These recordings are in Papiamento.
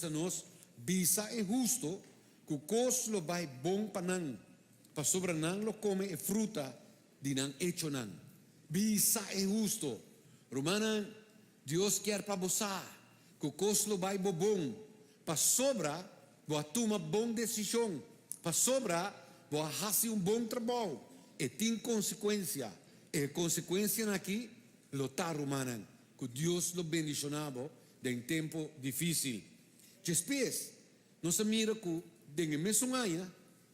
bisa nos, Bisa e husto ku kos lo bai bon pa nan, pasobra nan lo kome e fruta di nan echonan. Bisa e husto. Rumannan, Dios kier pa bo sa ku kos lo bai bo bon, pasobra bo a tuma bon desishon, pasobra bo a hasi un bon trabou. E tin konsekuensia. E konsekuensianan aki lo ta, rumannan, ku Dios lo bendishoná bo den tempu difísil. Despues, nos a mira ku den e mesun aña,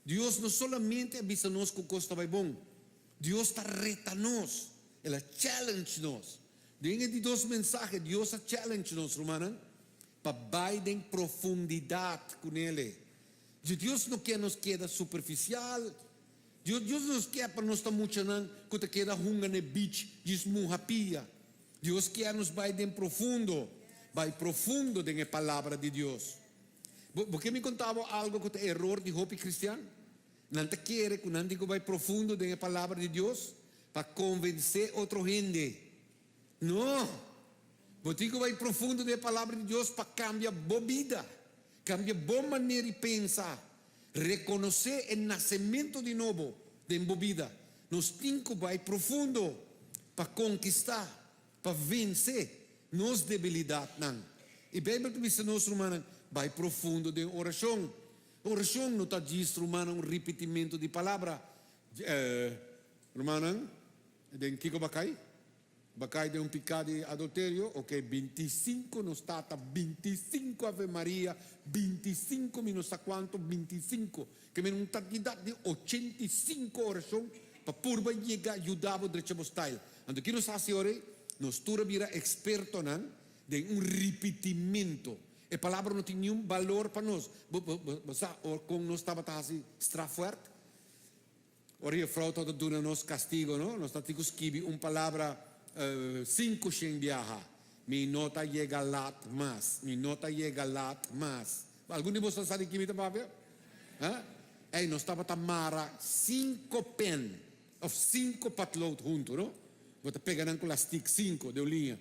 Dios no solamente a bisa nos ku kos ta bai bon, Dios ta reta nos, El a challenge nos. Den e di dos mensahe, Dios a challenge nos, rumannan, pa bai den profundidat ku nele. Dios no ke nos keda superfisial. Dios Dios no ke pa nos ta muchanan ku ta keda hunga na e beach djis muha pia. Dios kier nos bai den profundo, bai profundo den e Palabra di Dios. Bo bo ke mi konta bo algo ku ta eror di hopi kristian? Nan ta kere ku nan tin ku bai profundo den e Palabra di Dios pa konvensé otro hende. No! Bo tin ku bai profundo den e Palabra di Dios pa kambia bo bida, kambia bo manera di pensa, rekonosé e nasementu di nobo den bo bida. Nos tin ku bai profundo pa konkistá, pa vense nos debilidatnan. I Beibel ta bisa nos, rumannan, bai profundo den orashon. Orashon no ta djis, rumannan, un ripitimentu di palabra. Rumannan, den kiko bo a kai? Bo a kai den un piká di adulterio? Oke, bintisinko nos tata, bintisinko Ave Maria, bintisinko mi no sa kuantu, bintisinko. Ke men un kantidat di ochentisinko orashon pa purba yega yuda bo drecha bo style. Anto ki nos hasi ora ei? Nos tur a bira ekspertonan den un ripitimento. E palabra no tin niun balor pa nos. Bo bo sa kon nos tabata hasi strafwerk? Ora juffrouw tabata duna nos castigo no, nos tabatin cu skibi un palabra 500 biaha, Mi no ta yega laat mas, mi no ta yega laat mas. Algun di boso ta sa di ki mi ta papia? Ha? Ey, nos tabata mara cinco pen of cinco patlood hunto no. Bo ta pega nan cu lastik cinco den un liña.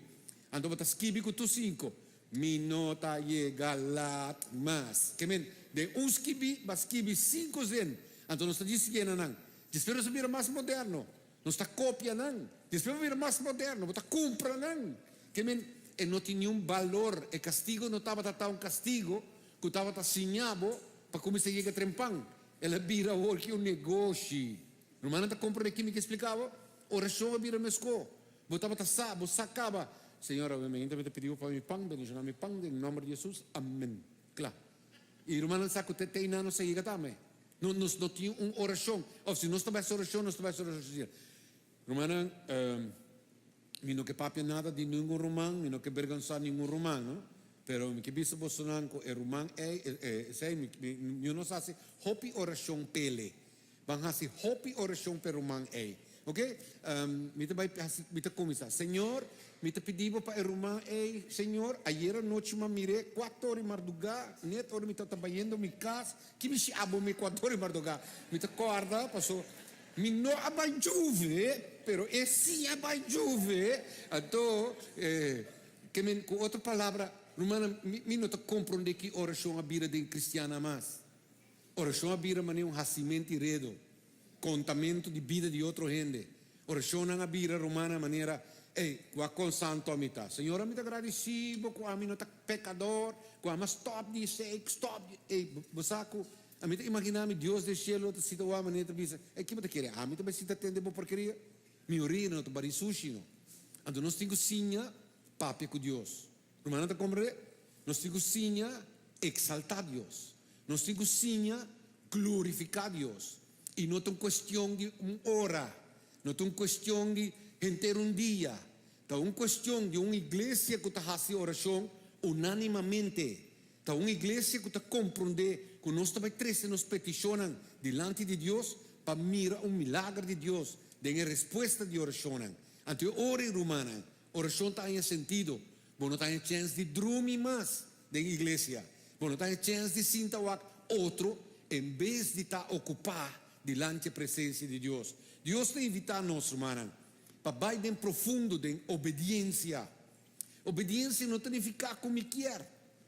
Anto bo ta skibi cu tur cinco. Mi no ta yega laat mas. Ke men, den un skibi, ba skibi sinku zin. Anto nos ta djis yena nan. Despues nos a bira mas moderno. Nos ta kopia nan. Despues bo bira mas moderno, bo ta kumpra nan. Ke men, e no tin niun balor. E kastigo no tabata ta un kastigo ku tabata siña bo pa kuminsá yega trempan. El a bira awor ki un negoshi. Rumannan ta komprende ki mi ke splika bo? Orashon a bira meskó. Bo tabata sa, bo sa kaba. Señor, awe mainta mi ta pidi bo pa mi pan, bendishoná mi pan den nomber di Jesus. Amen. Kla. I rumannan sa ku te te einan nos a yega tambe. No, nos no tin un orashon. Òf si nos ta bai hasi orashon, nos ta bai hasi orashon sincero. Rumannan, mi no ke papia nada di ningun ruman, mi no ke bergonsá ningun ruman, no. Pero mi ke bisa bosonan ku e ruman ei, esei, mi, mi, mi no sa hasi hopi orashon p'ele. Ban hasi hopi orashon p'e ruman ei. Ok? Mi ta bai hasi, mi ta kuminsá. Señor, mi ta pidi Bo pa e ruman ei, Señor. Ayera nochi m'a mir'é kuator i mardugá, net ora mi tabata bayendo mi kas. Ki mishi abo mi kuator i mardugá? Mi ta kòrda, paso mi no a bai djuve, pero e sí a bai djuve. Anto, ke men, ku otro palabra, rumannan, mi, mi no ta komprondé ki orashon a bira den kristiannan mas. Orashon a bira manera un hasimenti redo, kontamentu di bida di otro hende. Orashonnan a bira rumannan manera, Ey, kua kon santu ami ta? Señor, ami ta gradisí Bo ku ami no ta pekador, ku ami a stòp di esei, stòp di. Ey, bo sa ku ami ta imaginá mi Dios den shelu ta sita wak manera ta bisa, Ey, ki bo ta kere? Ami ta bai sinta tende bo porkeria? Mi orina no ta bari sushi no. Anto nos tin ku siña papia ku Dios. Rumannan ta komprendé? Nos tin ku siña eksaltá Dios. Nos tin ku siña glorifiká Dios. I no ta un kuestion di un ora, no ta un kuestion di henter un dia. Ta un kuestion di un iglesia ku ta hasi orashon unánimamente. Ta un iglesia ku ta komprondé ku nos ta bai trese nos petishonnan dilanti di Dios pa mira un milager di Dios den e respuesta di orashonnan. Anto e ora ei, rumannan, Orashon ta haña sentido. Bo no ta haña chèns di drumi mas den iglesia. Bo no ta haña chèns di sinta wak otro en bes di ta okupá dilanti e presensia di Dios. Dios ta invitá nos, rumannan, pa bai den profundo den obediensia. Obediensia no ta nifiká ku mi kier.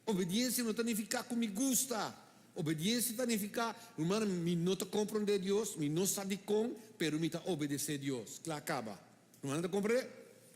Obediensia no ta nifiká ku mi gusta. Obediensia ta nifiká, rumannan, mi no ta komprondé Dios, mi no sa dikon, pero mi ta obedesé Dios. Kla kaba. Rumannan ta komprendé?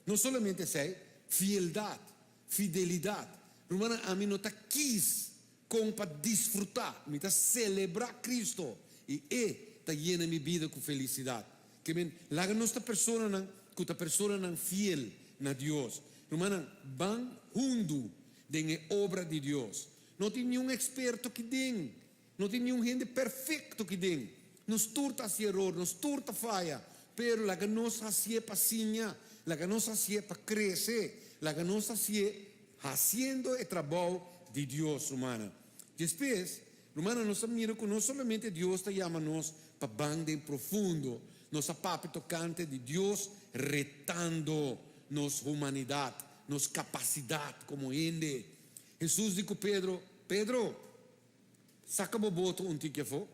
No solamente esei, fieldat, fidelidat. Rumannan, ami no ta kis kon pa disfrutá, mi ta selebrá Kristo i E ta yena mi bida ku felisidat. Ke men, laga nos ta personanan ku ta personanan fiel na Dios. Rumannan, ban hundu den e obra di Dios. No tin niun eksperto ki den. No tin niun hende perfekto ki den. Nos tur ta hasi eror, nos tur ta faya. Pero laga nos hasié pa siña, laga nos hasié pa krese, laga nos hasié hasiendo e trabou di Dios, rumannan. Despues, rumannan, nos a mira ku no solamente Dios ta yama nos pa ban den profundo, nos a papia tokante di Dios retando nos humanidat, nos kapasidat komo hende. Hesus di ku Pedro, Pedro, saka bo boto un tiki afó.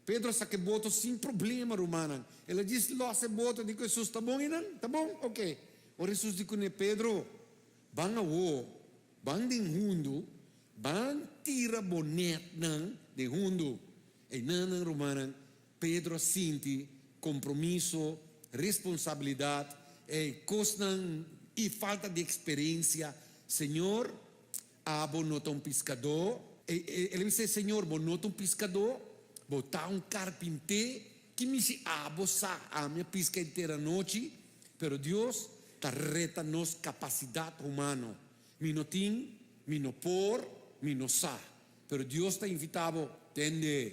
Pedro a saka e boto sin problema, rumannan. El a djis lòs e boto, di ku Hesus, Ta bon einan? Ta bon? Oke. Ora Hesus di kuné, Pedro, ban awó, ban den hundu, ban tira bo nètnan den hundu. Einanan, rumannan, Pedro a sinti kompromiso, responsabilidat, e kosnan i falta di eksperensia. Señor, abo no ta un piskadó? El a bis'é, Señor, bo no ta un piskadó, bo ta un karpinté. Ki misi abo sa? Ami a piska henter anochi. Pero Dios ta reta nos kapasidat humano. Mi no tin, mi no por, mi no sa. Pero Dios ta invitá bo, Tende,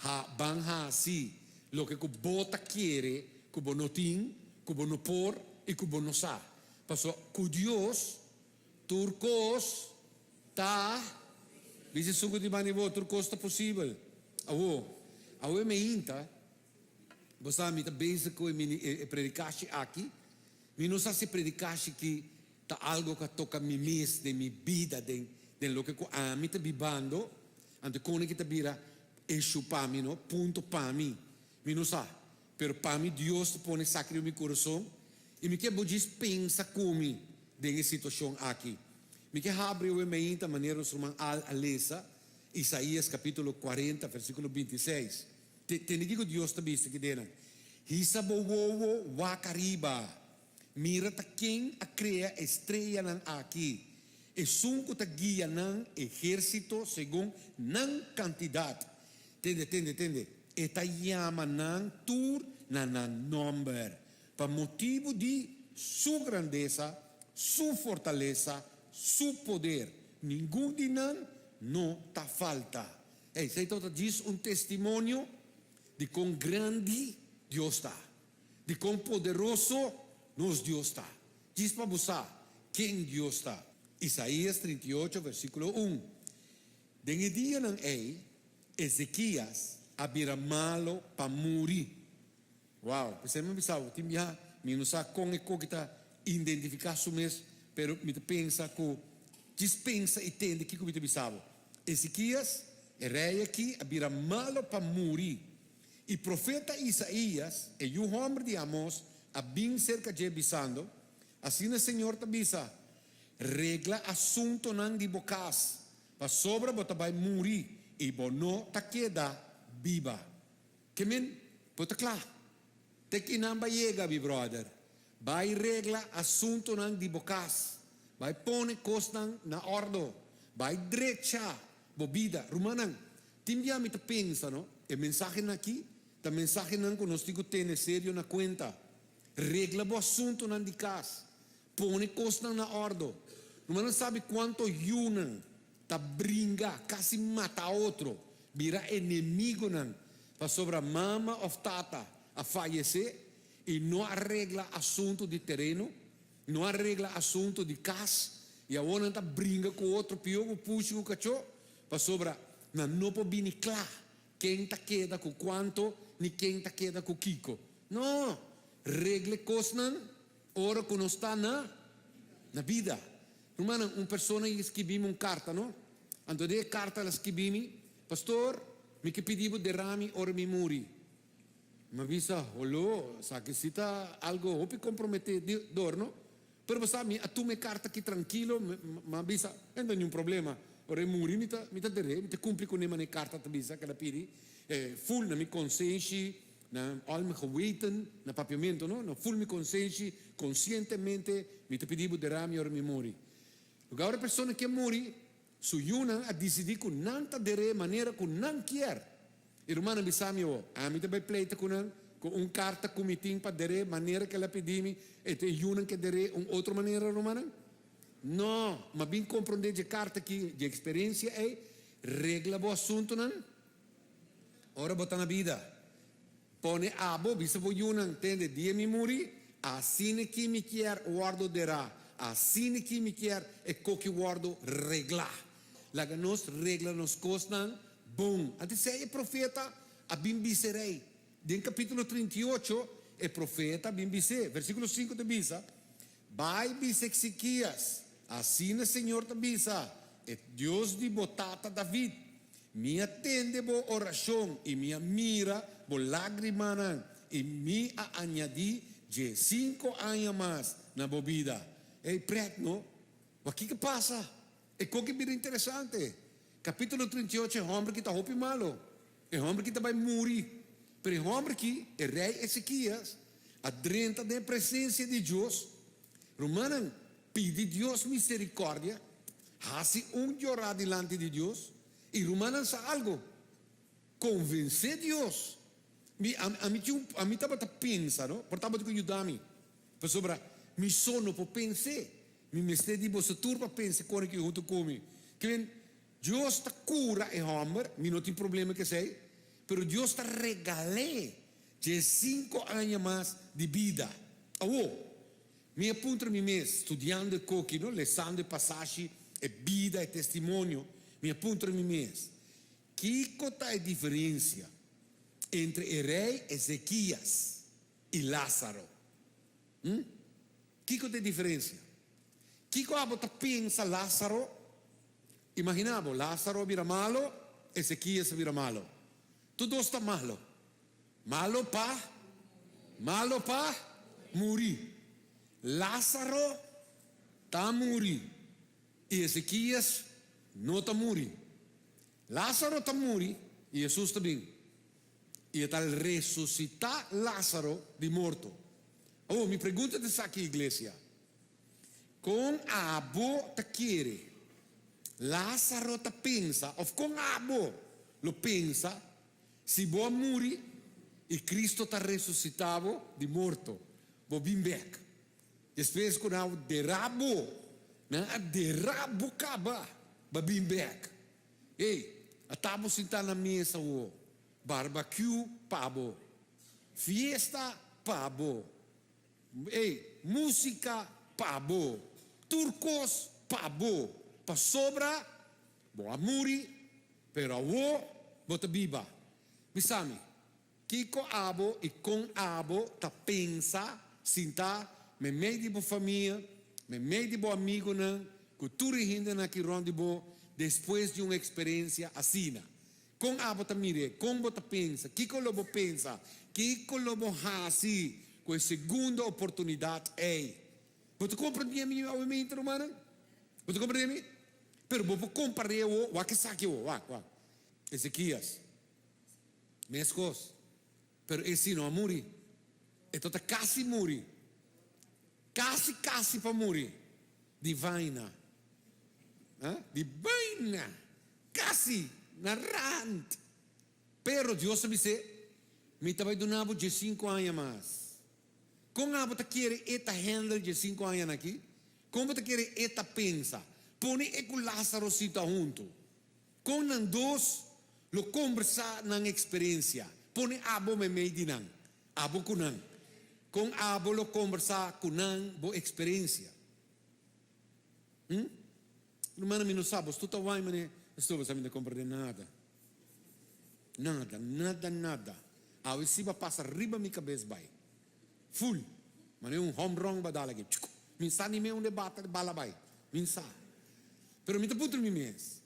ha, ban hasi loke ku bo ta kere ku bo no tin, ku bo no por i ku bo no sa. Pasobra ku Dios tur kos ta, bisa esun ku tin banda di bo, tur kos ta posibel. Awo, awe meinta, bo sa mi ta bezig ku e mini e predikashi aki. Mi no sa si predikashi ki Ta algo ku a toka mi mes den mi bida, den den loke ku ami ta bibando, anto kone ki ta bira issue pa mi no, punto pa mi. Mi no sa, pero pa mi Dios ta pone esaki riba mi kurason i mi ke bo djis pensa ku mi den e situashon aki. Mi ke habri awe mainta manera nos ruman Al a lesa Isaías kapitulo kuarenta versikulo 26. Tende kiko Dios ta bisa aki den nan, Hisa bo wowo wak ariba. Mira ta ken a krea e streanan aki, esun ku ta guia nan ehérsito segun nan kantidat. Tende, tende, tende, e ta yama nan tur na nan nòmber, pa motibu di su grandesa, su fortalesa, su poder. Ningun di nan no ta falta. Ey, esei tabata djis un testimonio di kon grandi Dios ta. Di kon poderoso nos Dios ta. Djis pa bo sa ken Dios ta. Isaías 38 versíkulo un, Den e dianan ei, Ezekias a bira malo pa muri. Wow! P'esei mi a bisa bo, tin biaha mi no sa kon e koki ta identifiká su mes, pero mi ta pensa ku djis pensa i tende kiko mi ta bisa bo. Ezekias, e rei aki, a bira malo pa muri. I profeta Isaías, e yu hòmber di Amos, a bin serka dje bisando, Asina señor ta bisa, Regla asuntonan di bo kas, pasobra bo ta bai muri i bo no ta keda biba. Ke men, bo ta kla. Te kinan bai yega, mi bròder. Bai regla asuntonan di bo kas. Bai pone kosnan na òrdo. Bai drecha bo bida. Rumannan, Tin bia mi ta pensa, no, e mensahenan aki ta mensahenan ku nos tin ku tene serio na kuenta. Regla bo asuntunan di kas. Pone kosnan na òrdo. Rumannan sabi kuantu yunan ta bringa, kasi mata otro, bira enemigonan pasobra mama òf tata a fayesé i no a regla asuntu di tereno, no a regla asuntu di kas i awor nan ta bringa ku otro pió ku pushi ku kachó. Pasobra nan no por bini kla ken ta keda ku kuanto ni ken ta keda ku kiko. No! Regla e kosnan ora ku nos ta na na bida. Rumannan, un persona a skibi mi un karta, no? Anto den e karta el a skibi mi, Pastor, mi ke pidi bo dera mi ora mi muri. Mi a bisa, Holó, esaki si ta algo hopi komprometedor, no? Pero bo sa, mi a tuma e karta aki trankilo, mi a bisa, no ta niun problema. Ora e muri mi ta mi ta der'é, mi ta kumpli kuné manera e karta ta bisa ku el a pidi. Ful na mi konsenshi, na al mi geweten, na papiamentu no, na ful mi konsenshi, konsientemente mi ta pidi bo derá mi ora mi muri. Loke ora e persona ke muri, su yunan a disidí ku nan ta der'é manera ku nan kier. E rumannan bisa mi awor, ami ta bai pleita ku nan ku un karta ku mi tin pa der'é manera ku el a pidi mi, e ta e yunan ke der'é un otro manera, rumannan? No, ma bin komprondé dje karta aki, dje eksperensia ei, regla bo asuntunan ora bo ta na bida. Pone abo, bisa bo yunan, tende, dia mi muri, asina ki mi kier wòrdu derá, asina ki mi kier e koki wòrdu reglá. Laga nos regla nos kosnan bon. Antes ei e profeta a bin bisa e rei. Den kapítulo 38 e profeta a bin bis'é. Versíkulo sinku ta bisa, Bai bisa Ezekias, Asina señor ta bisa, e Dios di bo tata David, Mi a tende bo orashon i mi a mira bo lágrimanan, i mi a añadí diesinku aña mas na bo bida. Ey, pret no? Wak kiko pasa? E koki bira interesante. Capítulo 38 e homber ki ta hopi malo. E homber ki ta bai muri. Pero e homber ki, e rey Ezekias, a drenta den e presencia di Dios. Rumannan, pidi Dios misericordia, haci un llora dilanti di Dios. Y rumannan sa algo? Convence Dios. Mi, ami tin un, ami tabata pensa, no? Por tabata cu yuda mi. Pasobra mi so no por pens'é. Mi mester di boso tur pa pensa kore ki huntu ku mi. Kiben, Dios ta kura e hòmber, mi no tin problema ku esei, pero Dios ta regal'é diesinku aña mas di bida. Awor, mi a puntra mi mes, studiando e koki, no, lesando e pasashi, e bida, e testimonio, mi a puntra mi mes, Kiko ta e diferensia entre e rei Ezekias i Lázaro? Hm? Kiko ta e diferensia? Kiko abo ta pensa Lázaro? Imagina bo, Lázaro a bira malo, Ezekias a bira malo. Tur dos ta malo. Malo pa? Malo pa muri. Lázaro ta muri i Ezekias no ta muri. Lázaro ta muri i Hesus ta bin. I e ta resusitá Lázaro di morto. Awor, mi pregunta ta esaki, iglesia, Kon abo ta kere Lázaro ta pensa, òf kon abo lo pensa, si bo a muri i Cristo ta resusitá bo di morto, bo bin bèk? Despues ku nan a derá bo, nan a derá bo kaba, bo a bin bèk. Ey, ata bo sintá na mesa awor. Barbecue pa bo. Fiesta pa bo. Ey, musica pa bo. Tur cos pa bo. Pasobra bo a muri, pero awo bo ta biba. Bisa mi, kico abo y con abo ta pensa sinta memey di bo famia, memey di bo amigonan, cu tur e hendenan aki rond di bo despues di un experiencia asina? Kon abo ta mir'é? Kon bo ta pensa? Kiko lo bo pensa? Kiko lo bo hasi ku e segundo oportunidat ei? Bo ta komprendé mi obviamente, rumannan? Bo ta komprendé mi? Pero bo por kompar'é awor, wak esaki awor, wak, wak. Ezekias, meskos, pero e si no a muri. E tabata kasi muri. Kasi, kasi pa muri. Di vaina. Di baina. Kasi na rand. Pero Dios a bis'é, Mi ta bai duna bo diesinku aña mas. Kon abo ta kere e ta handle diesinku añanan aki? Kon bo ta kere e ta pensa? Pone e ku Lázaro sita huntu. Kon nan dos lo kombersá nan eksperensia? Pone abo meimei di nan, abo ku nan. Kon abo lo kombersá ku nan bo eksperensia? Hm? Rumannan mi no sa bos tur ta wai mane esto bos a mi ta comprende nada. Nada, nada, nada. Awe si ba pasa riba mi cabes bai. Full. Mane un home run ba dal aki. Tchuk. Mi sa ni me unda e bata bala bai. Mi sa. Pero mi ta puntra mi mes,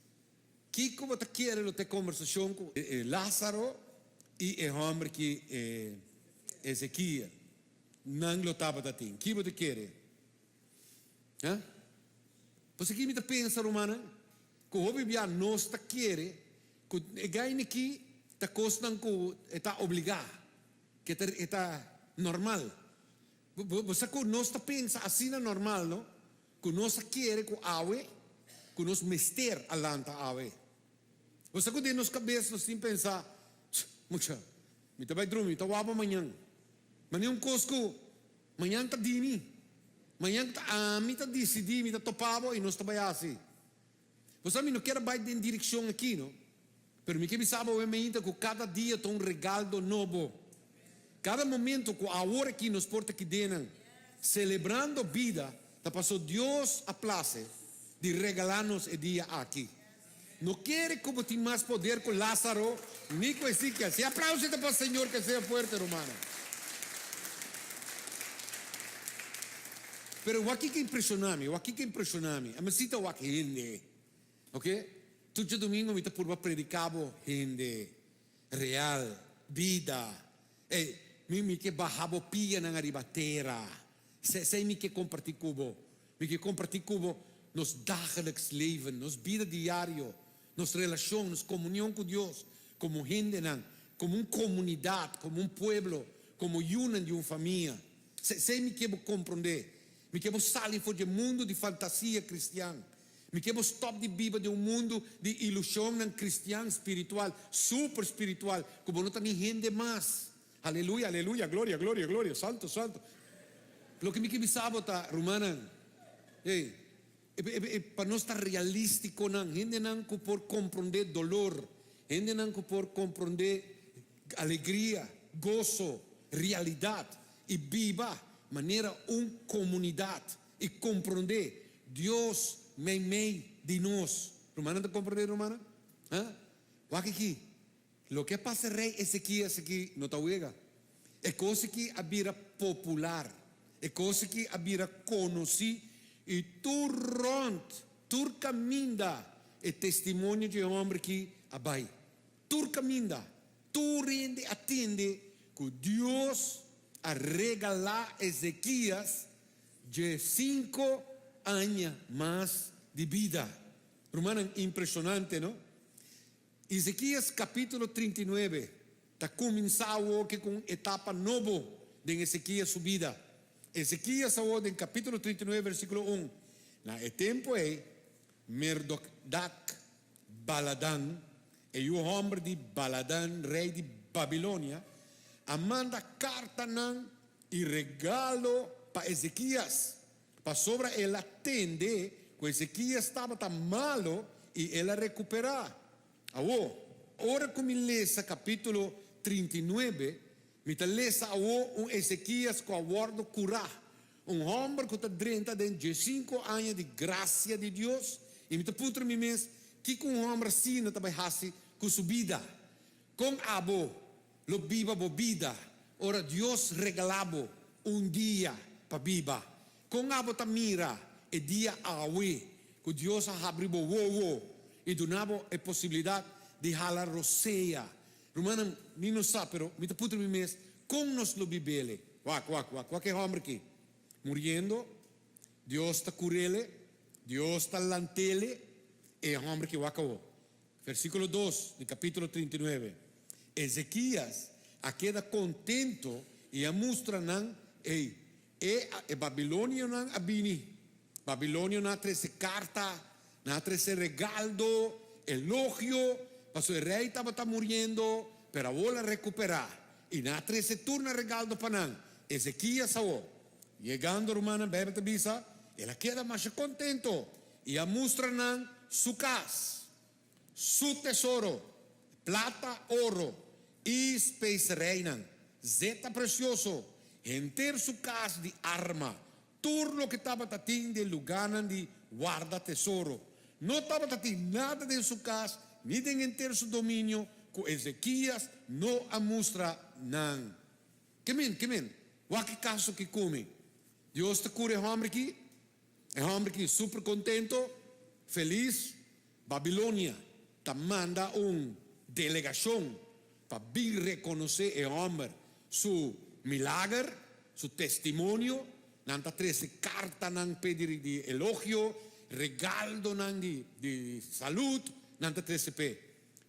kico bo ta kere lo ta e conversacion cu e Lazaro y e homber ki e Ezekiel nan lo tabata tin? Ki bo ta kere? Ha? Pasobra ki mi ta pensa, rumannan? Ku hopi bia nos ta kere ku e gaina aki ta kosnan ku e ta obligá, ku e ta normal. Bo sa ku nos ta pensa asina normal, no? Ku nos a kere ku awe, ku nos mester a lanta awe. Bo sa ku den nos kabes nos tin pensa, Tch, mucha, mi ta bai drumi, mi ta waba mañan. Ma ni un kos ku mañan ta di mi. Mañan ta ami ta disidí, mi ta topa bo i nos ta bai hasi. Bo sa mi no kier a bai den direkshon aki no, pero mi ke bisa bo awe mainta ku kada dia ta un regaldo nobo. Kada momento ku awor aki nos por ta kidenan selebrando bida ta paso Dios a place di regalá nos e dia aki. No kere ku bo tin mas poder ku Lázaro ni ku Ezekiel. Si aplauso ta pa Señor ke sea fuerte rumannan. Pero wak kiko impresiona mi, wak kiko impresiona mi. Ami si ta wak hende, ok? Tur djadumingu mi ta purba predica bo hende real, bida. Ey, mi mi ke baha bo pianan ariba tera. Esey mi ke comparti cu bo. Mi ke comparti cu bo nos dagelijks leven, nos bida diario, nos relacion, nos comunion cu Dios como hendenan, como un comunidad, como un pueblo, como yunan di un famia. Esei mi ke bo komprondé. Mi ke bo sali for di e mundu di fantasia kristian. Mi ke bo stòp di biba den un mundu di ilushonnan kristian spiritual, super spiritual, ku bo no ta ni hende mas. Aleluya, aleluya, gloria, gloria, gloria, santo, santo. Loke mi ke bisa bo ta, rumannan, ey, pa nos ta realístikonan, hendenan ku por komprondé dolor, hendenan ku por komprondé alegria, goso, realidat i biba manera un komunidat i komprondé Dios meimei di nos. Rumannan ta komprondé rumannan? Ha? Wak aki, loke a pasa rei Ezekias aki no ta wega. E kos aki a bira popular, e kos aki a bira konosí i tur rònt, tur kaminda e testimonio dje hòmber aki a bai. Tur kaminda, tur hende a tende ku Dios a regalá Ezekias diesinko aña mas di bida. Rumannan, impreshonante, no? Ezekias kapítulo 39 ta kuminsá awoke ku un etapa nobo den Ezekias su bida. Ezekias awor den kapítulo 39 versíkulo un, Na e tempu ei, Merdokdak Baladan, e yu hòmber di Baladan, rei di Babilonia, a manda kartanan i regalo pa Ezekias, pasobra el a tende ku Ezekias tabata malu i el a rekuperá. Awor, ora ku mi lesa kapítulo 39, mi ta lesa awor un Ezekias ku a wòrdu kurá. Un hòmber ku ta drenta den diesinku aña di grasia di Dios, i mi ta puntra mi mes, kiko un hòmber asina ta bai hasi ku su bida? Kon abo lo biba bo bida ora Dios regalá bo un dia pa biba? Kon abo ta mira e dia awe ku Dios a habri bo wowo i duna bo e posibilidat di hala rosea? Rumannan, mi no sa, pero mi ta puntra mi mes, kon nos lo bibele? Wak, wak, wak, wak e hòmber aki. Muriendo, Dios ta kur'ele, Dios ta lant'ele, e hòmber aki wak awor. Versíkulo dos di kapítulo 39, Ezekias a keda kontento i a mustra nan, ei, e e babilonionan a bini. Babilonionan a trese karta, nan a trese regaldo, elogio, pasobra e rei tabata muriendo, pero awor el a rekuperá. I nan a trese tur nan regaldo pa nan. Ezekias awor, yegando rumannan, Beibel ta bisa, el a keda masha kontento i a mustra nan su kas. Su tesoro, plata, oro i speserijnan, zeta presioso, henter su kas di arma, tur loke tabata tin den lugánan di warda tesoro. No tabata tin nada den su kas ni den henter su dominio ku Ezekias no a mustra nan. Ke men, ke men, wak e kaso ki kumi. Dios ta kura e hòmber aki? E hòmber ki super kontento, felis, Babilonia ta manda un delegashon pa bin rekonosé e hòmber su milager, su testimonio. Nan ta trese kartanan p'e di elogio. regaldonan di di salud nan ta trece p'e.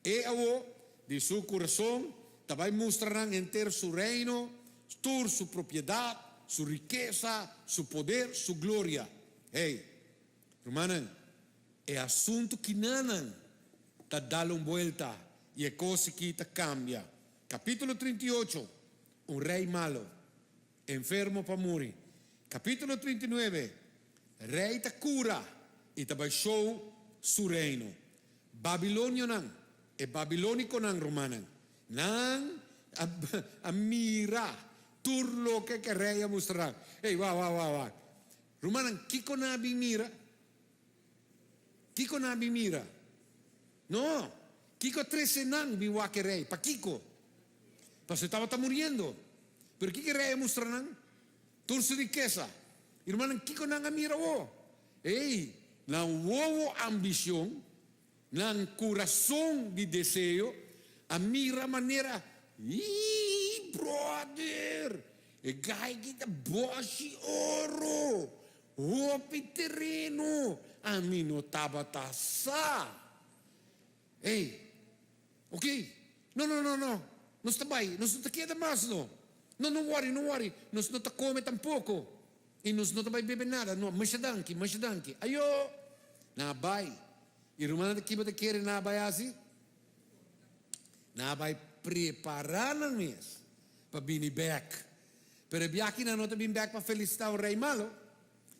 E awo di su curason ta bay mustra nan henter su reino, tur su propiedad, su rikesa, su poder, su gloria. Hey, rumannan, e asunto kinanan ta dal un buelta y e cos aki ta cambia. Capitulo 38, Un rey malo. Enfermo pa muri. Capítulo 39, Rey ta cura y ta bay show su reino. Babilonionan, e babiloniconan rumannan, nan a a mira tur loke ke rey a mustra nan. Ey, wak, wak, wak, wak. Rumannan, kico nan a bin mira? Kico nan a bin mira? No! Kico a trece nan bin wak e rey? Pakico? Pasobra e tabata muriendo. Pero kiko e rei a mustra nan? Tur su rikesa. I rumannan, kiko nan a mira awor? Ei, nan wowo ambishon, nan kurason di deseo a mira manera, Ii, bròder, e gai ki ta bòshi oro, hopi tereno, ami no tabata sa. Ei, Ok, no, no, no, no, nos ta bai, nos no ta keda mas, no. No, no worry, no worry, nos no ta come tampoco y nos no ta bai bebe nada, no, masha danki, masha danki. Ayo! Nan a bai. Y rumannan ta kiba ta kere nan a bai haci? Nan a bai prepara nan mes pa bini bek. Pero e biaha nan no ta bin bek pa felicita un rey malo.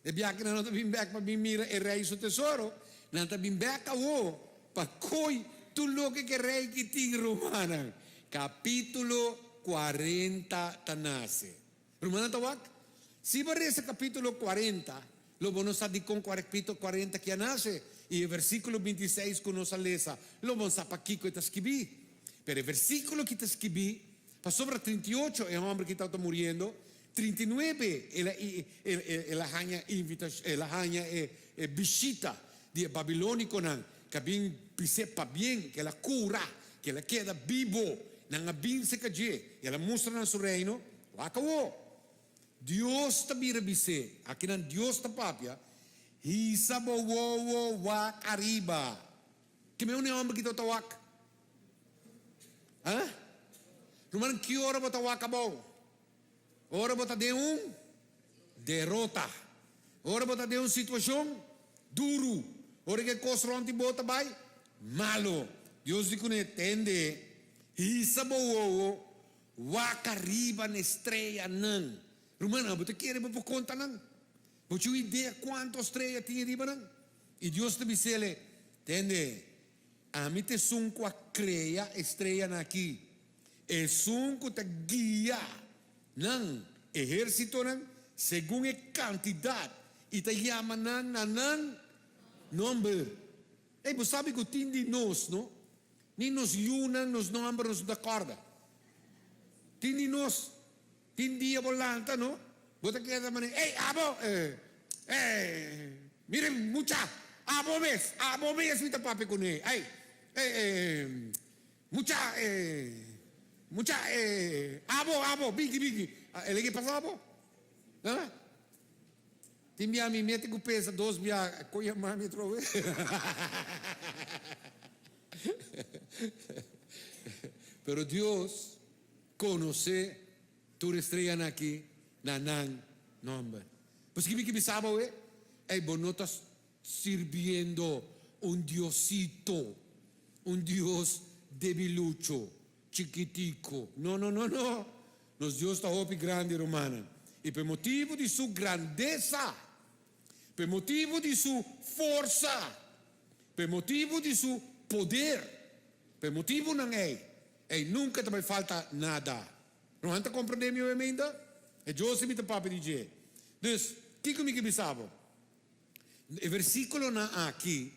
E biaha nan no ta bin bek pa bin mira e rei su tesoro, nan ta bin bek awo pa koi tur loke ku e rei ki tin. Rumannan, kapítulo 40 ta nase. Rumannan ta wak? Si bo resa kapítulo 40, lo bo no sa dikon kapítulo 40 ki a nase, i e versíkulo 26 ku nos a lesa, lo bo no sa pakiko e ta skibí. Pero e versíkulo ki ta skibí, pasobra 38 e hòmber ki tabata muriendo, 39 el a el a haña invitash el a haña e e bishita di e babilónikonan ku a bin bis'é pabien ku el a kura, ku el a keda bibo. Nan a bin serka dje i el a mustra nan su reino. Wak awor, Dios ta bira bis'é, akinan Dios ta papia, Hisa bo wowo wak ariba. Keme un e hòmber ki ta wak? Ha? Rumannan, ki ora bo ta wak abou? Ora bo ta den un derota. Ora bo ta den un situashon duru. Ora ku e kos rònt di bo ta bai malo. Dios di kuné, Tende, hisa bo wowo, wak ariba na e streanan. Rumannan, bo ta kere bo por konta nan? Bo tin un idea kuantu strea tin riba nan? I Dios ta bis'el, Tende, ami ta esun ku a krea e streanan aki. Esun ku ta guia nan ehérsitonan segun e kantidat i ta yama nan na nan nòmber. Ey, bo sabi ku tin di nos, no? Ni nos yunan nos nòmber nos no ta kòrda. Tin di nos, tin dia bo lanta, no? Bo ta keda manera, Ey, abo! Eh, eh, mira mucha, abo mes, abo mes mi ta papia kuné. Ey, eh, eh. Mucha e, mucha e, abo, abo, bigi, bigi. El a ke pasa bo? Ha? Tin bia mi mete ku pesa dos bia, kon yama mi atrobe? Pero Dios konosé tur e streanan aki na nan nòmber. Paske mi ke bisa bo awe? Ey, bo no ta Sirbiendo un diosito, un dios debilucho, chikitico. No, no, no, no! Nos Dios ta hopi grandi, rumannan. I pa e motibu di su grandesa, pa e motibu di su forsa, pa e motibu di su poder, pa e motibunan ei, ei nunka ta bai falta nada. Ruman ta komprendé mi oeminda? E Dios di mi ta papia di dje. Dus, kiko mi ke bisa bo? E versíkulonan aki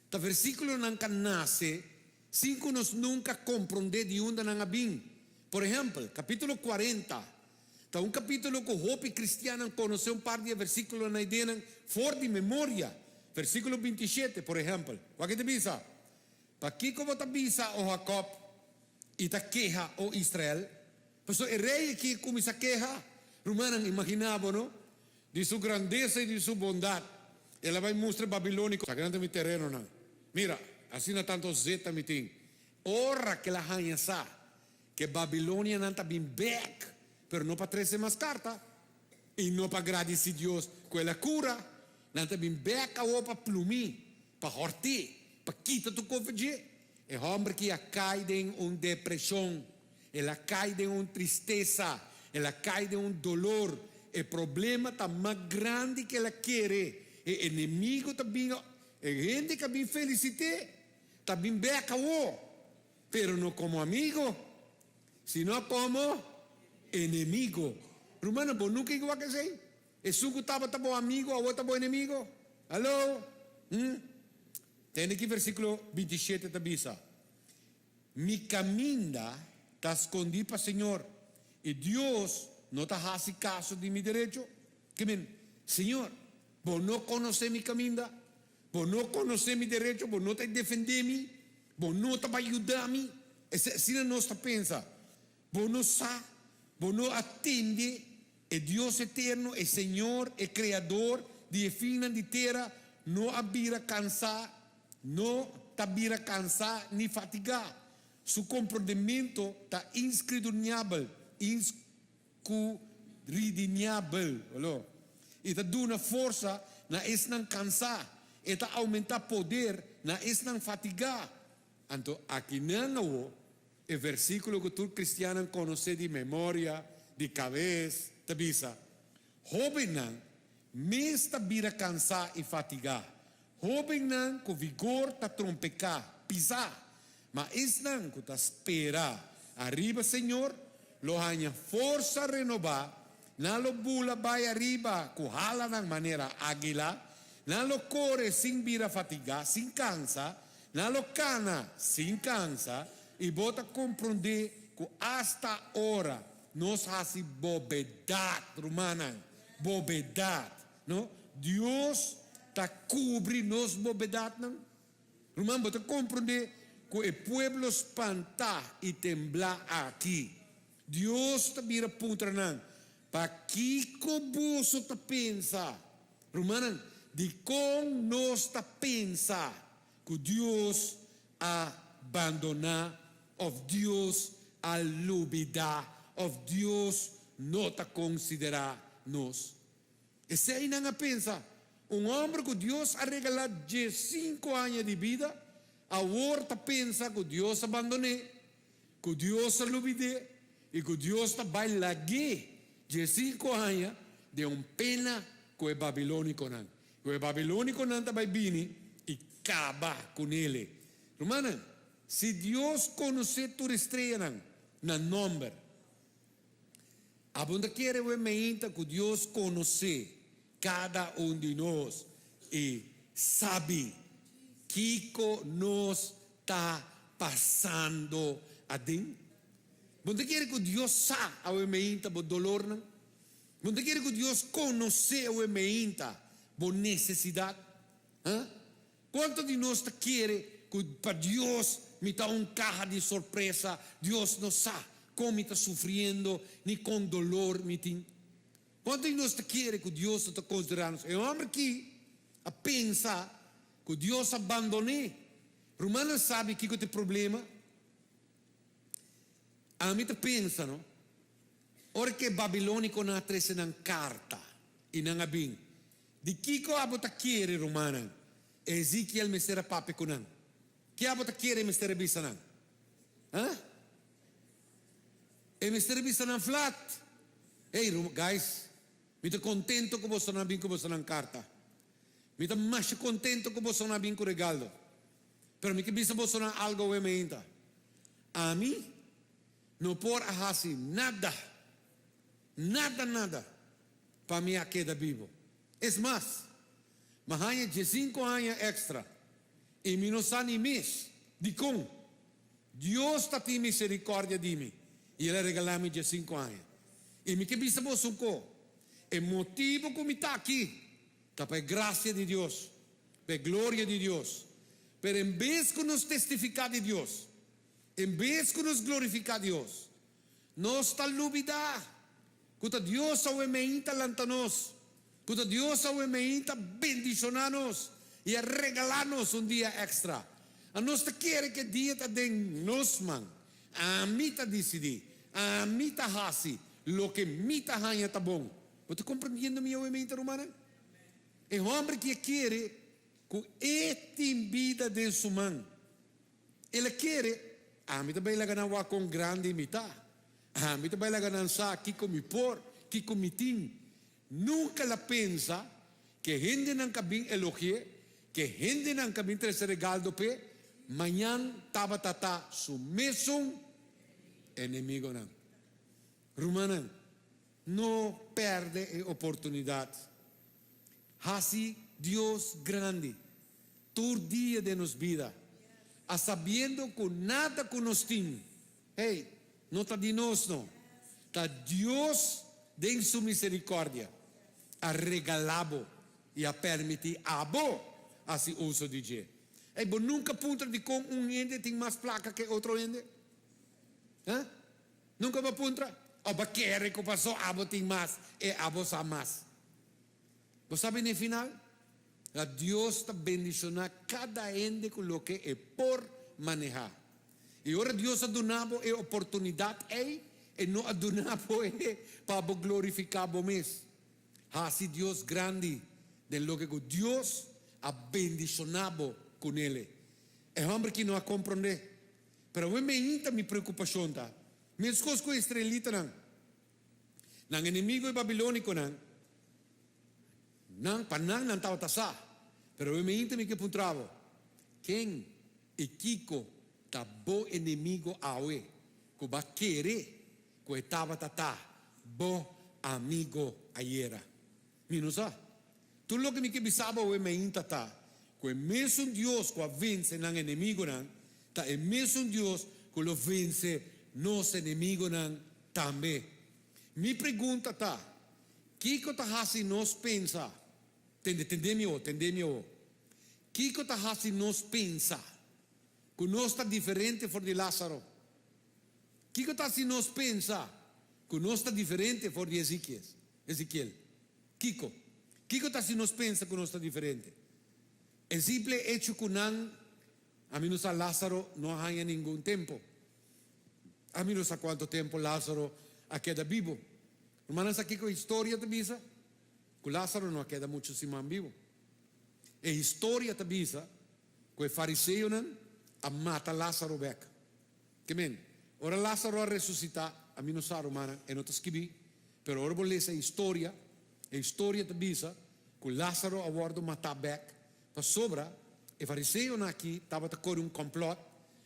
ta versíkulonan ka nase sin ku nos nunka komprondé di unda nan a bin. Por ehèmpel, kapítulo 40 ta un kapítulo ku hopi kristiannan konosé un par di e versíkulonan ei den nan for di memoria. Versíkulo 27, por ehèmpel, wak e ta bisa, Pakiko bo ta bisa, o Hakòb, i ta keha, o Israel? Pasobra e rei aki a kuminsá keha. Rumannan, imaginá bo, no? Di su grandesa i di su bondat. El a bai mustra e babilóniko, Sakinan ta mi terenonan. Mira, asina tantu zeta mi tin. Ora ku el a haña sa ku e babilonianan ta bin bèk, pero no pa trese mas karta i no pa gradisí Dios ku el a kura, nan ta bin bèk awor pa plumí, pa hòrt'é, pa kita tur kofe dje. E hòmber ki a kai den un depreshon, el a kai den un tristesa, el a kai den un dolor. E problema ta mas grandi ku el a kere. E enemigu ta bin, e hende ku a bin felisit'é ta bin bèk awor, pero no komo amigu, sino komo enemigu. Rumannan, bo nunka igual ku esei? Esun ku tabata bo amigu awor ta bo enemigu? Haló? Hm? Tende ki versíkulo 27 ta bisa, Mi kaminda ta skondí pa Señor, i Dios no ta hasi kaso di mi derecho. Ke men, Señor, bo no konosé mi kaminda, bo no konosé mi derecho, bo no ta defendé mi, bo no ta bai yuda mi. Esei asina nos ta pensa. Bo no sa, bo no a tende e Dios eterno, e Señor, e Kreador di e finnan di tera, no a bira kansá, no ta bira kansá ni fatigá. Su komprondementu ta inskriduniabel, inskuridiñabel, i ta duna forsa na esnan kansá, e ta oumentá poder na esnan fatigá. Anto akinan awo E versíkulo ku tur kristiannan konosé di memoria, di kabes, ta bisa, Hóbennan mes ta bira kansá i fatigá, hóbennan ku vigor ta trompeká, pisá, ma esnan ku ta spera ariba Señor lo haña forsa renobá, nan lo bula bai ariba ku halanan manera águila, nan lo kore sin bira fatigá, sin kansa, Nan lo kana sin kansa i bo ta komprondé ku asta ora nos hasi bobedat, rumannan, bobedat, no? Dios ta kubri nos bobedatnan. Ruman, bo ta komprondé ku e pueblo spantá i temblá aki, Dios ta bira puntra nan, Pakiko boso ta pensa Rumannan, dikon nos ta pensa ku Dios a bandoná òf Dios a lubidá òf Dios no ta konsiderá nos? Esei nan a pensa. Un hòmber ku Dios a regalá diesinku aña di bida, awor ta pensa ku Dios a bandon'é, ku Dios a lubid'é i ku Dios ta bai lag'é diesinku aña den un pena ku e babilónikonan, ku e babilónikonan ta bai bini i kaba ku nele. Rumannan, si Dios konosé tur e streanan na nòmber, abo no ta kere wei meinta ku Dios konosé kada un di nos i sabi kiko nos ta pasando aden? Bo no ta kere ku Dios sa awe meinta bo dolornan? Bo no ta kere ku Dios konosé awe meinta bo nesesidat? Ha? Kuantu di nos ta kere ku pa Dios mi ta un kaha di sorpresa, Dios no sa kon mi ta sufriendo ni kon dolor mi tin? Kuantu di nos ta kere ku Dios no ta konsiderá nos? E hòmber aki a pensa ku Dios a bandon'é. Rumannan sabi kiko ta e problema? Ami ta pensa, no, ora ku e babilónikonan a trese nan karta i nan a bin, di kiko abo ta kere, rumannan? Ezekiel mester a papia ku nan. Ke abo ta kere e mester a bisa nan? Ha? E mester a bisa nan flat, Hey, guys, mi ta kontento ku bosonan a bin ku bosonan karta. Mi ta masha kontento ku bosonan a bin ku regaldo. Pero mi ke bisa bosonan algo awe mainta. Ami no por a hasi nada, nada nada, pa mi a keda bibo. Es mas, mi a haña diesinku aña èkstra i mi no sa ni mes dikon. Dios ta tin miserikòrdia di mi i el a regalá mi diesinku aña. I mi ke bisa boso un ko, e motibu ku mi ta aki ta pa e grasia di Dios, pa e gloria di Dios. Pero en bes ku nos testifiká di Dios, en bes ku nos glorifiká Dios, nos ta lubidá ku ta Dios awe meinta lanta nos. Ku ta Dios awe meinta bendishoná nos i a regalá nos un dia èkstra. A nos ta kere ku e dia ta den nos man. Ami ta disidí. Ami ta hasi loke mi ta haña ta bon. Bo ta komprendiendo mi awe meinta, rumannan? E hòmber ki a kere ku e tin bida den su man. El a kere, Ami ta bai laga nan wak kon grandi mi ta. Ami ta bai laga nan sa kiko mi por, kiko mi tin. Nunka el a pensa ku e hendenan ka bin elogi'é, ku e hendenan ka bin trese regaldo p'e, mañan tabata ta su mesun enemigonan. Rumannan, no pèrdè e oportunidat. Hasi Dios grandi tur dia den nos bida, a sabiendo ku nada ku nos tin, hey, no ta di nos no, ta Dios den su misericordia a regala bo i a permiti abo hasi uso di dje. Hey, bo nunca puntra dikon un hende tin mas placa ke otro hende? Huh? Nunca bo a puntra? Of bo a kere ku paso abo tin mas e abo sa mas? Bo sabi na e final? La Dios ta bendiciona cada hende cu loke e por maneha. Y ora Dios a duna bo e oportunidad ey, e no a duna bo e pa bo glorifica bo mes. Haci Dios grandi den loke cu Dios a bendiciona bo cunele. E homber ki no a compronde. Pero awe meinta mi preocupacion ta, mescos cu e israelitanan, Nan enemigo e babilónikonan, nan, pa nan nan tabata sa. Pero awe meinta mi ke puntra bo, Ken i kiko ta bo enemigo awe ku bo a kere ku e tabata ta bo amigo ayera? Mi no sa. Tur loke mi ke bisa bo awe meinta ta ku e mesun Dios ku a vense nan enemigonan ta e mesun Dios ku lo vense nos enemigonan Tambe. Mi pregunta ta, Kiko ta hasi nos pensa, tende, tende mi awo, tende mi awo, kiko ta hasi nos pensa ku nos ta diferente for di Lázaro? Kiko ta hasi nos pensa ku nos ta diferente for di Ezekies, Ezekiel? Kiko? Kiko ta hasi nos pensa ku nos ta diferente? E simple echo ku nan, ami no sa Lázaro no a haña ningun tempo. Ami no sa cuanto tempo Lázaro a keda bibo. Rumannan sa kico historia ta bisa? Cu Lázaro no a keda mucho siman bibo. E historia ta bisa cu e fariseonan a mata Lázaro bek. Ke men, ora Lázaro a resucita, ami no sa rumannan, e no ta skibi, pero ora bo lesa e historia, e historia ta bisa cu Lázaro a wordo mata bek pasobra e fariseonan aki tabata core un complot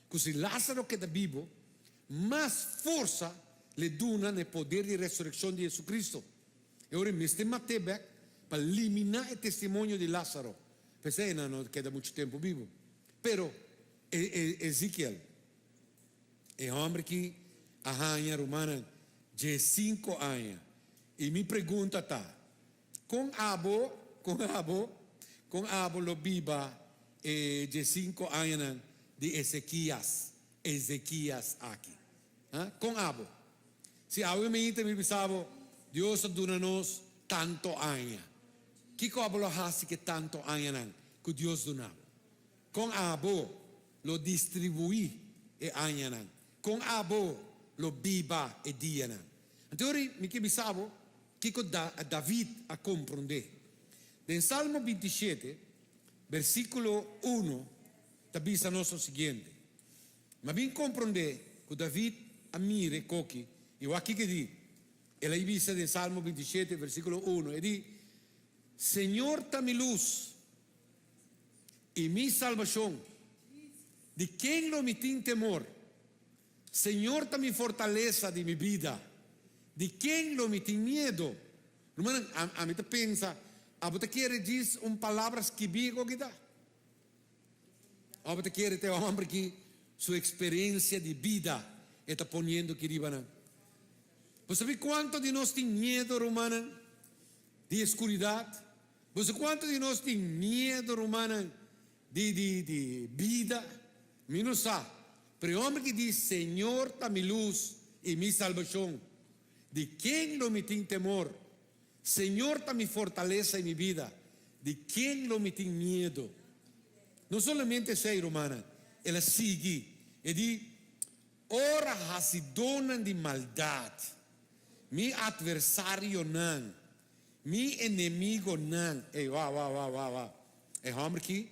Ku si Lázaro keda bibo, mas forsa l'e duna na e poder di resurekshon di Jesucristo. E ora e mester mat'é bèk pa liminá e testimonio di Lázaro. P'esei nan no keda muchu tempu bibo. Pero e Ezekiel, e hòmber ki a haña rumannan diesinko aña, i mi pregunta ta, Kon abo, kon abo, kon abo lo biba e diesinko añanan di Ezekias, Ezekias aki? Ha? Kon abo? Si awe meinta mi bisa bo, Dios a duna nos tanto aña. Kiko abo lo hasi ku e tanto añanan ku Dios duna bo? Kon abo lo distribuí e añanan? Kon abo lo biba e dianan? Anto ora mi ke bisa bo, Kiko David a komprondé? Den Salmo bintishete, bersíkulo unu ta bisa nos lo siguiente, Mi a bin komprondé ku David a mira e koki i wak kiko e di. El a bisa den Salmo bintishete, bersíkulo unu, e di, Señor ta mi lus i mi salbashon, di ken lo mi tin temor? Señor ta mi fortalesa di mi bida, di ken lo mi tin miedo? Rumannan, ami ta pensa, abo ta kere djis un palabra skibí ku kita? Of abo ta kere ta e homber ki su eksperensia di bida e ta poniendo ki riba nan? Bo sabi kuantu di nos tin miedo, rumannan, di e skuridat? Bo sa kuantu di nos tin miedo, rumannan, di di di bida? Mi no sa. Pero e homber ki di, Señor ta mi lus i mi salbashon, di ken lo mi tin temor? Señor ta mi fortalesa i mi bida, di ken lo mi tin miedu? No solamente esei, rumannan, el a sigui, e di, Ora hasidónan di maldat, mi atversarionan, mi enemigonan, ey, wa, wa, wa, wa, wa, e hòmber ki,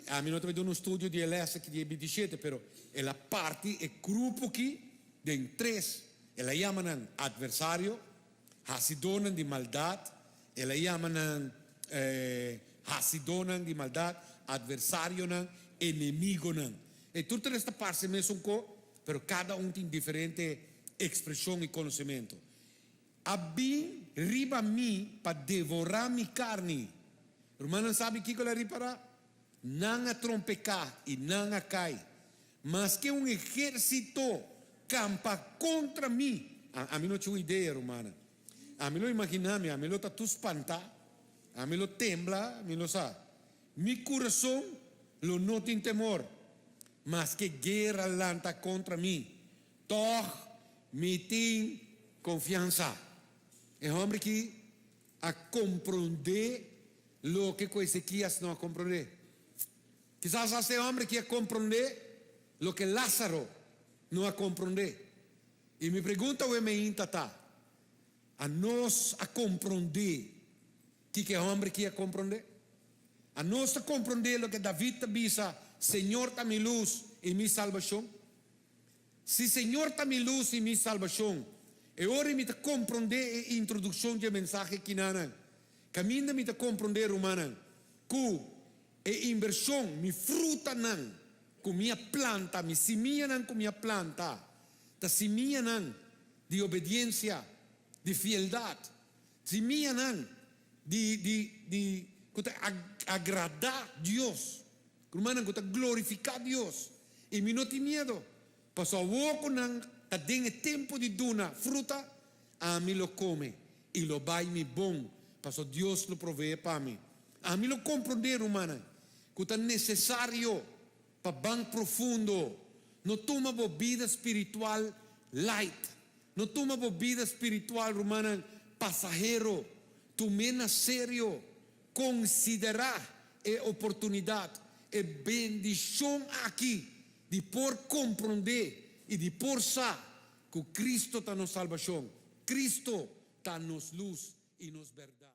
ami no ta bai duna un studio di e lès aki di e bintishete, pero el a parti e grupo ki den tres, el a yama nan atversario, Hasidónan di maldat, el a yama nan hasidónan di maldat, atversarionan, enemigonan. E tur tres ta parse mesun ko, pero kada un tin diferente ekspreshon i konosementu. A bin riba mi pa devorá mi karni. Rumannan sabi kiko el a ripará? Nan a trompeká i nan a kai. Maske un ehérsito kampa kontra mi. Ami no tin un idea, rumannan. Ami lo imaginá mi, ami lo ta tur spantá, ami lo tembla, mi no sa. Mi kurason lo no tin temor. Maske guera lanta kontra mi, tòg mi tin konfiansa. E hòmber aki a komprondé loke ku Ezekias no a komprondé. Kisas hasta e homber aki a komprondé loke Lázaro no a komprondé. I mi pregunta awe meinta ta, Anos a komprondé kiko e homber aki a komprondé? Anos ta komprondé loke David ta bisa, Señor ta mi lus i mi salbashon? Si Señor ta mi lus i mi salbashon, e ora mi ta komprondé e introdukshon dje mensahe kinanan. Kaminda mi ta komprondé, rumannan, ku E invershon, mi frutanan ku mi a planta, mi simianan ku mi a planta, ta simianan di obediensia, di fieldat, simianan di di di ku ta agradá Dios, rumannan ku ta glorifiká Dios. I mi no tin miedu, pasobra awor ku nan ta den e tempu di duna fruta, ami lo kome i lo bai mi bon, pasobra Dios lo proveé pa mi. Ami lo komprondé, rumannan, ku ta nesesario pa ban profundo. No tuma bo bida spiritual light. No tuma bo bida spiritual, rumannan, pasahero. Tum'é na serio. Konsiderá e oportunidat, e bendishon aki di por komprondé i di por sa ku Kristo ta nos salbashon. Kristo ta nos lus i nos bèrdat.